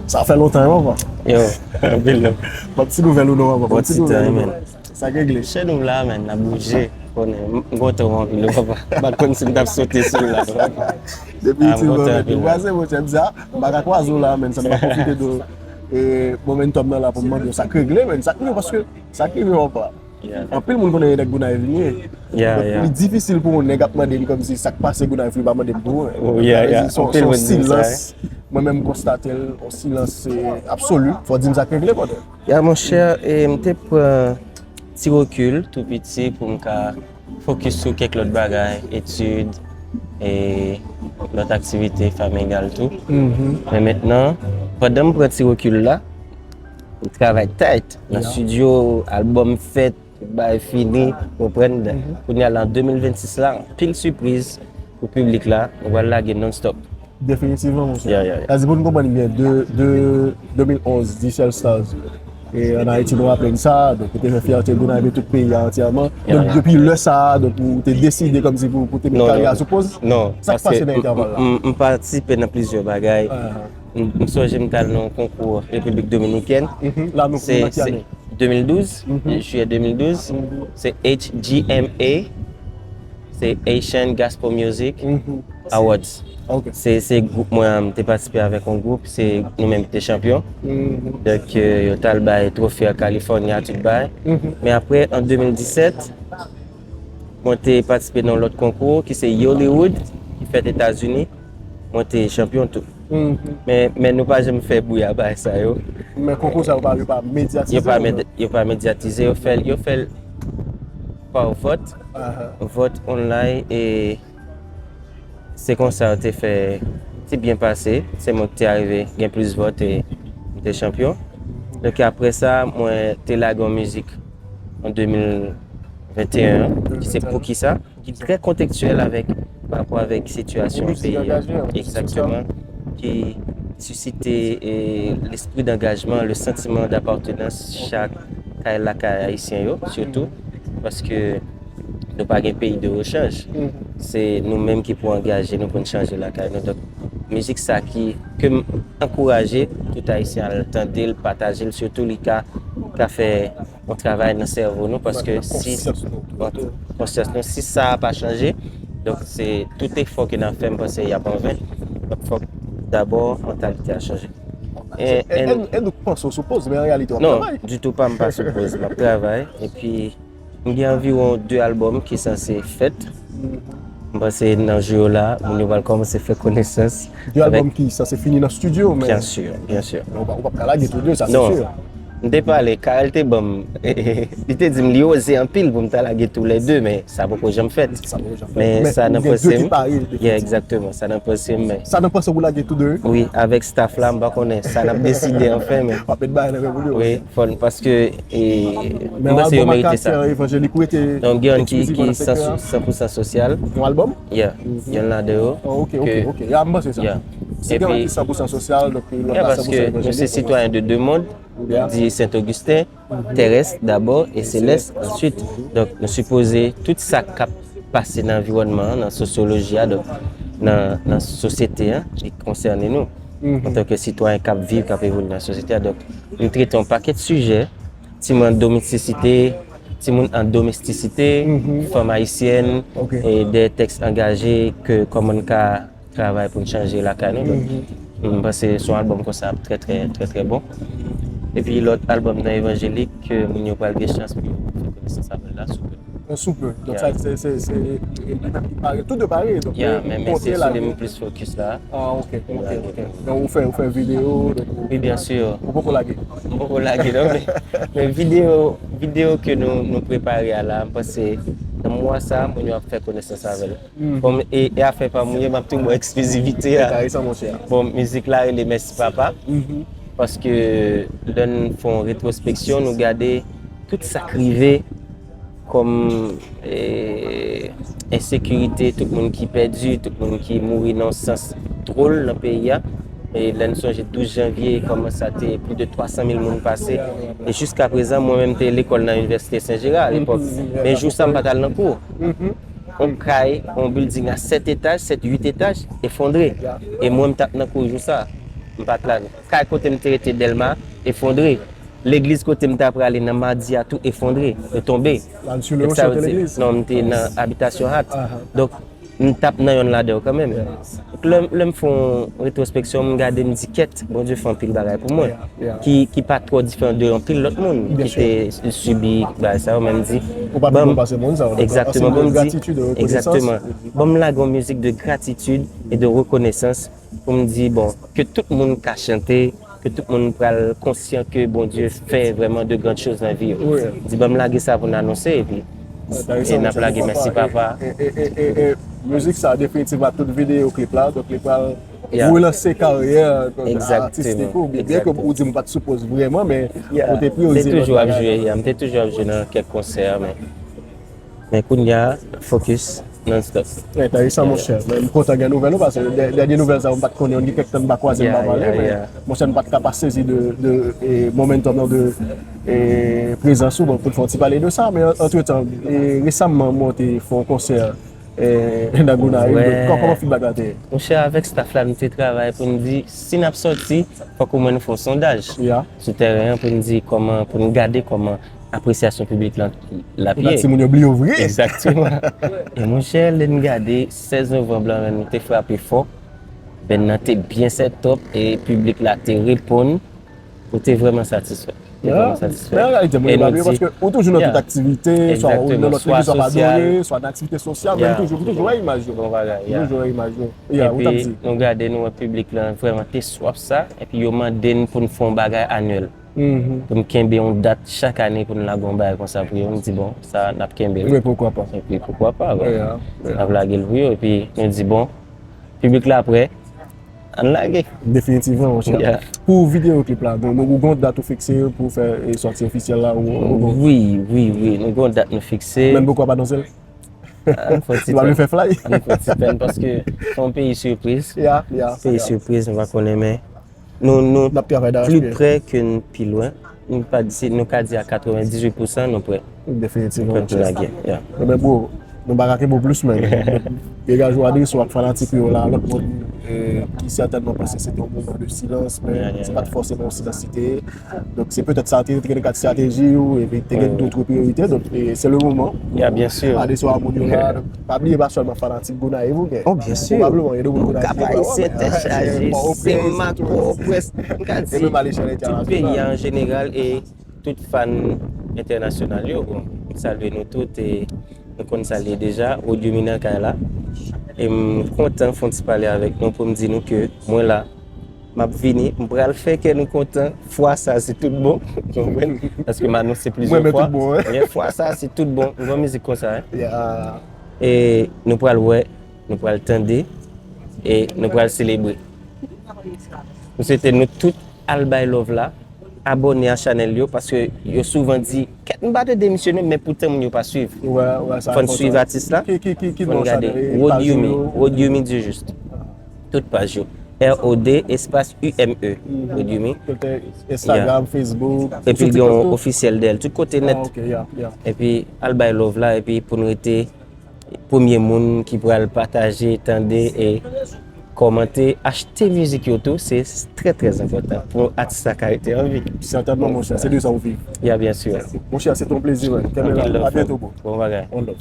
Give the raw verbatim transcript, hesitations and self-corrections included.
Sa fè lontan, wi, papa. Yo, anpil love. Bon, ti nouvèl ou non, papa? Bon, ti nouvèl ou non? Sa k regle? Chen nou la, men, n ap bouje. Konnen, m kontan w anpil, papa. M pa t konn si m t ap sote sou la. Depi ti moman, m kwaze, monchè, m di, a, m pa ka kwaze w la, men, sa m pa pwofite de momentum nan la pou m mande w sa k regle, men, sa k rive, paske sa k rive, papa. Anpil moun konnen nèg Gonayiv li ye. Li difisil pou yon nèg ap mande m kòmsi sa k pase Gonayiv li pa mande m tou. Se yon silans. Mwen menm m konstate l, yon silans absoli. Fò w di m sa k regle, brother. Ya, monchè, e m te pran ti rekil tou piti pou m ka fokis sou kèk lòt bagay, etid, e lòt aktivite familyal tou. Men mentnan, pandan m pran ti rekil la, m travay tight nan estidyo, albòm fèt, tout bagay fini, konprann. Kounye a la, an de mil vennsis la, anpil sipriz pou piblik la, nou pral lage non-stop. Definitivman, monchè. Ya, ya, ya. Sa di pou nou konprann byen, de, de de mil onz, Disel Stars, e ann Ayiti, nou raple n sa, donk, ou te fè fyète Gonayiv e tout peyi a antyèman. Donk, depi lè sa a, donk, ou te deside kòmsi pou, pou te met karyè a sou poz? Non, sa k pase nan entèval la? M patisipe nan plizyè bagay. M sonje m t al nan yon konkou Repiblik Dominikèn. La, nou, se, se de mil douz, jiyè de mil douz. Se H G M A. Se Haitian Gospel Music Awards. Se, se gwoup mwen an, m te patisipe avèk yon gwoup, se nou menm ki te chanpyon. Donk, yo t al bay twofe a California, tout bay. Men apre, an de mil disèt, mwen te patisipe nan yon lòt konkou ki se Yollywood, ki fèt Etazini. Mwen te chanpyon tou. Men, men nou pa janm fè bri a bagay sa yo. Men konkou sa yo pa, yo pa medyatize? Yo pa, yo pa medyatize, yo fè, yo fè pa vòt, vòt online, e se konsa yo te fè, te byen pase. Se mwen ki te arive gen plis vòt e m te chanpyon. Donk apre sa, mwen te lage yon mizik an de mil venteyen, ki se Poukisa, ki trè kontekstyèl avèk, pa rapò avèk sitiyasyon peyi a. Egzakteman. Ki sisite, e, lespri dangajman, le sentiment d'appartenance chak kay lakay ayisyen yo, sitou, paske nou pa gen peyi de rechanj. Se nou menm ki pou angaje nou pou n chanje lakay nou. Donk, mizik sa ki, ke m ankouraje tout ayisyen al tande l, pataje l, sitou li ka, ka fè yon travay nan sèvo nou, paske si konsyans nou, si sa a pa chanje, donk se tout efò ke n ap fè, m panse y ap anven. Donk fòk dabò mantalite a chanje. E nou k panse w sou poz, men an reyalite w ap travay. Non, ditou pa, m pa sou poz, m ap travay. Epi m gen anviwon de albòm ki sanse fèt. M panse nan jou yo la, moun yo pral kòmanse fè konesans. De albòm ki sanse fini nan estidyo, men. Byen si, byen si. Ou p ap ka lage tou de, sa se si. M te pale, Carel te ban m, li te di m li oze anpil pou m ta lage tou lè de, men sa poko janm fèt. Men sa nan panse m. Yeah, egzakteman, sa nan panse m, men. Sa nan panse w pou lage tou de? Wi, avèk staff la, m pa konnen sa n ap deside anfen, men. W ap met bagay nan men moun yo. Wi, fò n, paske, e, m panse yo merite sa. Donk, gen youn ki, ki san pou san sosyal. Yon albòm? Yeah, youn ladan yo. Oh, ok, ok, ok. Ya, m panse sa. Yeah. Se gen youn ki san pou san sosyal, donk lòt la san pou san evanjelik. Paske nou se sitwayen de de mond, di Sent Ogisten, tèrès dabò e selès answit. Donk, nou sipoze tout sa k ap pase nan anviwònman an, nan sosyoloji a, donk, nan, nan sosyete an, li konsène nou. Antanke sitwayen k ap viv, k ap evolye nan sosyete a. Donk, nou trete yon pakèt sijè, timoun an domestisite, timoun an domestisite, fanm ayisyèn, e de tèks angaje ke kòman n ka travay pou n chanje lakay nou. Donk, m panse se yon albòm konsa ap trè, trè, trè, trè bon. Epi lòt albòm nan evanjelik ke moun yo pral gen chans pou yo fè konesans avè l la, Soupe. Soupe. Donk sa, se, se, se li menm ki pare, tou de pare. Donk, men, men se sou li m plis fokis la. Ah, ok, ok, ok. Donk, ou fè, ou fè videyo, donk ou... Wi, byen si. Ou poko lage? M poko lage, non, men, men videyo, videyo ke nou, nou prepare a la, m panse nan mwa sa a, moun yo ap fè konesans avè l. Bon, e, e afè pa m ou ye, m ap tou ba w eksklizivite a. Bon, mizik la rele Mèsi Papa. Paske lè n fè yon retwospeksyon, nou gade tout sa k rive kòm, e, ensekirite, tout moun ki pèdi, tout moun ki mouri nan yon sans dwòl nan peyi a. E lè n sonje douz janvye, kòman sa te, plis de twa san mil moun pase. E jiska prezan, mwen menm te lekòl nan Inivèsite Sen Jera alepòk. Men jou sa, m pa t al nan kou. Yon kay, yon building a sèt etaj, sèt, uit etaj, efondre. E mwen, m t ap nan kou jou sa. m pa t la. Kay kote m te rete Dèlma efondre. Legliz kote m ta prale nan madi a tou efondre, yo tonbe. Donk sa vle di, non, m te nan Habitasyon Hat. Donk, m t ap nan yonn ladan yo kanmenm. Donk, lè, lè m fè yon retwospeksyon, m gade, m di, kèt, Bondye fè anpil bagay pou mwen, ki, ki pa twò diferan de anpil lòt moun ki te sibi bagay sa yo, men m di, ou pa pi bon pase moun sa yo. Egzakteman, bon, m di, egzakteman. Ban m lage yon mizik de gratitid e de rekonesans pou m di, bon, ke tout moun ka chante, ke tout moun pral konsyan ke Bondye fè vrèman de grandes choses nan vi yo. M di, ban m lage sa pou n anonse, epi e n ap lage, mèsi papa. E, e, e, e, e, mizik sa definitivman, tout videyo klip la, donk li pral relanse karyè atistik ou, byen ke ou di m pa t sou pòz vrèman, men ou te priyoze lòt bagay. M te toujou ap jwe, m te toujou ap jwe nan kèk konsè, men Men kounye a, focus non-stop. Enteresan, monchè. Men m kontan gen nouvèl ou, paske dè- dènye nouvèl sa yo, m pa t konnen, yon gen kèk tan m pa kwaze, m pa pale, men monchè, m pa t ka pa sezi de, de e, momentum nan, de e, prezans ou, bon, pou n fè yon ti pale de sa, men antretan, e, resaman, mwen te fè yon konsè e, nan Gonayiv. Donk, kò- kòman feedback la te ye? Monchè, avèk staff la, nou te travay pou n di, si n ap sòti, fòk omwen nou fè yon sondaj sou tèren an pou n di kòman, pou n gade kòman apresyasyon piblik lan l ap ye. Pou ti moun yo bliye w vre. Egzakteman. E monchè, lè n gade sèz novanm lan, nou te frape fò. Band nan te byen set up e piblik la te reponn. Nou te vrèman satisfè. Te vrèman satisfè. Men an reyalite, moun yo pa bliye paske ou toujou nan tout aktivite, swa ou nan lòt legliz, swa pa adore, swa nan aktivite sosyal, men m toujou, m toujou wè imaj yo. M toujou wè imaj yo. Epi nou gade, nou wè piblik lan vrèman te swaf sa, epi yo mande n pou n fè yon bagay anyèl. Pou n kenbe yon dat chak ane pou n lage yon bagay konsa pou yo. M di, bon, sa n ap kenbe l. Wi, poukwa pa? Epi, poukwa pa, bon. N ap lage l pou yo. Epi, nou di, bon, piblik la prè, ann lage. Definitivman, monchè. Pou videyo klip la, nou, nou gon dat ou fikse pou fè e, sòti ofisyèl la? Ou, ou, ou... Wi, wi, wi, nou gon dat nou fikse. Men poukwa pa anonse l? Ann fè ti tan. Nou pa vle fè flay. Ann fè ti tan, paske se yon peyi sipriz. Peyi sipriz, nou pa konnen, men nou, nou pli prè ke n pi lwen. Nou pa di, nou ka di a katrevendizuit pousan nou prè. Definitivman, monchè. Ebyen, bro, nou pa ka kenbe w plis, men. Degaje w, adrese w ak fanatik ou yo la, lòt moun e, ki sètènman panse se te yon moman de silans, men se pa t fòseman yon silans li te ye. Donk, se petèt sa te, te gen kat estrateji ou, epi te gen dòt priyorite. Donk, e, se le moman. Adrese w a moun yo la. Donk, pa bliye, pa sèlman fanatik Gonayiv ou gen. Oh, byen si. Pwobableman, gen de moun Gonayiv ki pa wè, men se Mako, Pòtoprens, m ka di, tout peyi a an jeneral e tout fan entènasyonal yo. Bon, m salye nou tout e nou konn sa l ye deja. Odyomi nan kay la. E m kontan fè yon ti pale avèk nou pou m di nou ke mwen la, m ap vini, m pral fè kè nou kontan. Fwa sa, se tout bon. Ou konprann? Paske m anonse plizyè fwa. Men fwa sa, se tout bon. M gen yon mizik konsa, wi. E nou pral wè, nou pral tande, e nou pral selebre. M swete nou tout al bay love la, abòne a chanèl yo, paske yo souvan di, kèt, m pa te demisyone, men poutan moun yo pa swiv. Fò n swiv atis la, fò n gade. Rod Yumi, Rod Yumi Dieujuste. Tout paj yo. R O D espace U M E. Rod Yumi. Instagram, Facebook. Epi l gen yon ofisyèl dèyè l, tout kote nèt. Epi al bay love la, epi pou n rete premye moun ki pral pataje, tande e kòmante, achte mizik yo tou, se trè, trè enpòtan pou atis la ka rete an vi. Sètènman, monchè, se de sa w viv. Ya, byen si. Monchè, se te yon plezi, man. Kenbe la. A byento, bro. Bon bagay. One love.